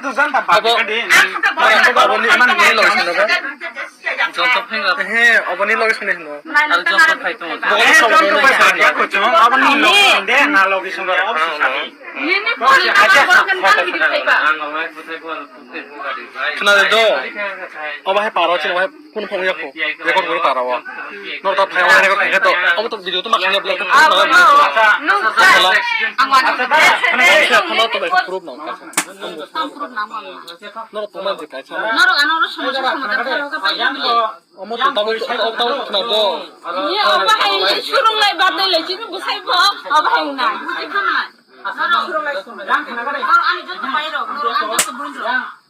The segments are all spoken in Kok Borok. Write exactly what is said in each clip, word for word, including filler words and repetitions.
Abo, abo ni, man ni loge songno ba? Joto phai ba. He, abo ni loge songno hino. Aro joto phai tongo. Bo ni sabo ni loge songno. Abo ni loge songno de, na loge songno. Nini phone ni acha, acha, acha, acha. Khna de do. Abo hai paro chin, abo hai phone phone yakho. Record guri paro. Nor ta phai record khai to. Abo to video to ma khna blog to. Abo no. Nung sa. Ang wani. Acha, khna to bai proof na. Norok tongma je kaisa. Norok ano oro somosa somosa tharo ka pai. Omo to tabuk, tabuk, tabuk khna do. Ni obo hai surung lai badai lai chini bwsai bo. Obo hai na. Buji khana. Norok surung lai surung lai. Norok ani joto pai rok, norok ani joto bun rok.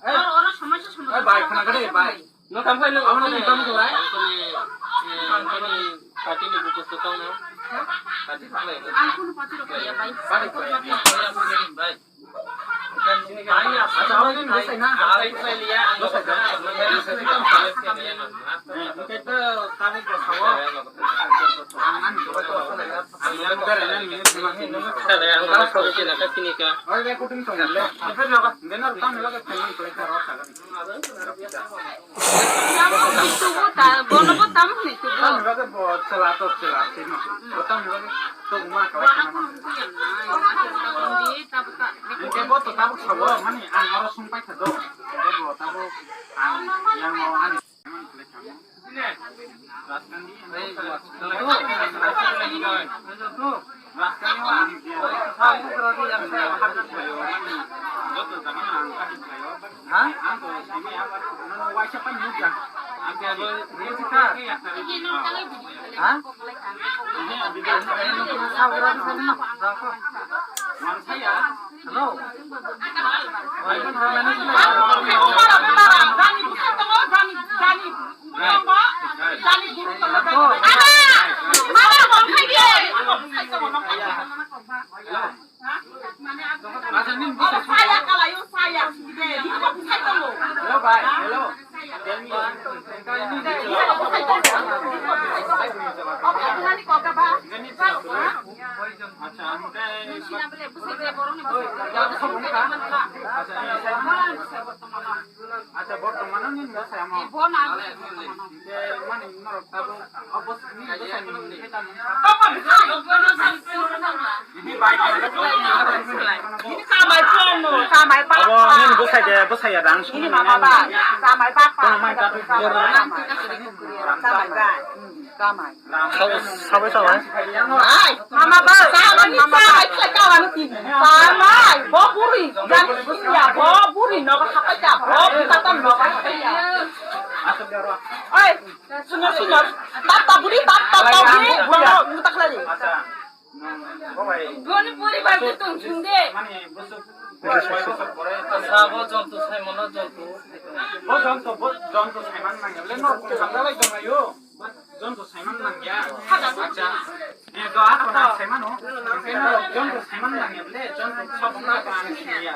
Norok oro somosa somosa tharo ka pai. Nwng tamo khe nwng abono nwng tamo khe bai? Party ni bukus to tong na. Party khlai. Ang kuno party rok ya bai. Party khlai. Bai. Bai, acha, aboni bwsai na. Bai, bai, liya. Bwsai na. Hwnkhe to tabuk bo sao. Ang ani bwsai to. Sale, ang mana kau sih nak sini ka? Oi, be kutung tong le. Apa lo ka? Benar tang lo ka teman kau ka rasa kan. Yang itu buta, bono buta mah itu bu. Tang lo ka bo cela to cela sih no. Tang lo ka to ma ka. Wana pun ku yang na, yang na kita pun di, tapi tak. Ini bo to tabuk sabo mani ang aro sumpai thado. Bo tabuk ang yang mau ani. Hello. Hello, bhai, hello. Tell me. Acha, ang kay. Acha, bortomano nini bwsai amo. Hwnkhe mani norok tabuk obos nini bwsai ni mung ni khe tamo. Ini bai. Ini samai kono, samai pa. Abo nini bwsai de, bwsai ya dang. Ini mama ba, samai pa pa. Kono mai ta tu. Samai ba. Samai. Sabai, sabai. Ai, mama ba, samai ni samai khlai ka wani ti. Samai, bo buri, jani siya, bo buri no ka hapai ka, bo buri ka tan no ka hapai ka. Oi, suno, suno. Tap, tap, buri, tap, tap, tap, buri, bono mutak lari. Boni poribar tu tong chunde. Sabo jonto saimano jonto. Bo jonto, bo jonto saiman nangya. Le no kung samda lai dong ayo. Jonto saiman nangya. Acha. Ni do ato na saimano. Jonto saiman nangya. Le jonto sabna ba nangya.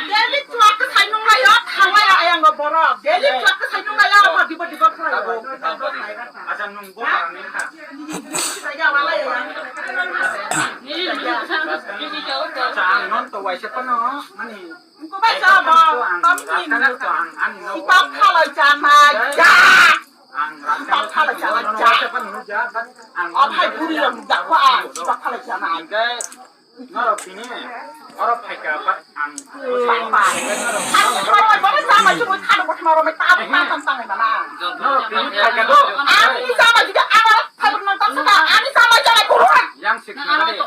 Daily chuak sai nung lai yo, thalai ya ayang go borok. Daily chuak sai nung lai yo, dibo dibo khlai. Acha nung bo parani kha. Acha ang non to waisa pano mani. Ang Ang Ang Ang Norok tini, oro phaika, but ang Norok tini phaika do. Yang sik na de.